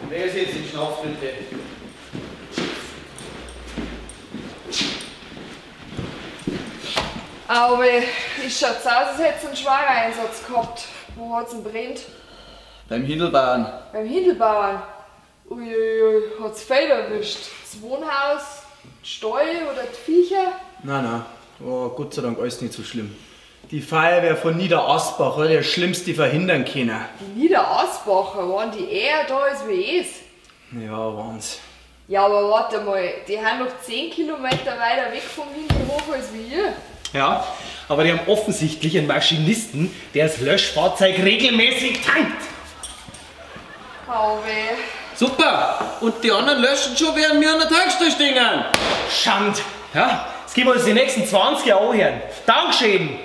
Wer ist jetzt den Schnaps bitte? Aber ich schaut's aus, als hätt's einen schweren Einsatz gehabt. Wo hat's denn brennt? Beim Hindelbauern. Beim Hindelbauern? Uiuiui, hat's Feld erwischt. Das Wohnhaus, die Stall oder die Viecher? Nein, nein, oh, Gott sei Dank alles nicht so schlimm. Die Feuerwehr von Niederasbach hat ja Schlimmste verhindern können. Die Niederasbacher, waren die eher da als wie es? Ja, waren's. Ja, aber warte mal, die haben noch 10 Kilometer weiter weg vom Hindelhof als wie ihr. Ja, aber die haben offensichtlich einen Maschinisten, der das Löschfahrzeug regelmäßig tankt. Oh weh. Super! Und die anderen löschen schon, während wir an der Tankstelle stehen. Schand! Ja, das geben wir uns die nächsten 20 Jahre anhören. Dankeschön!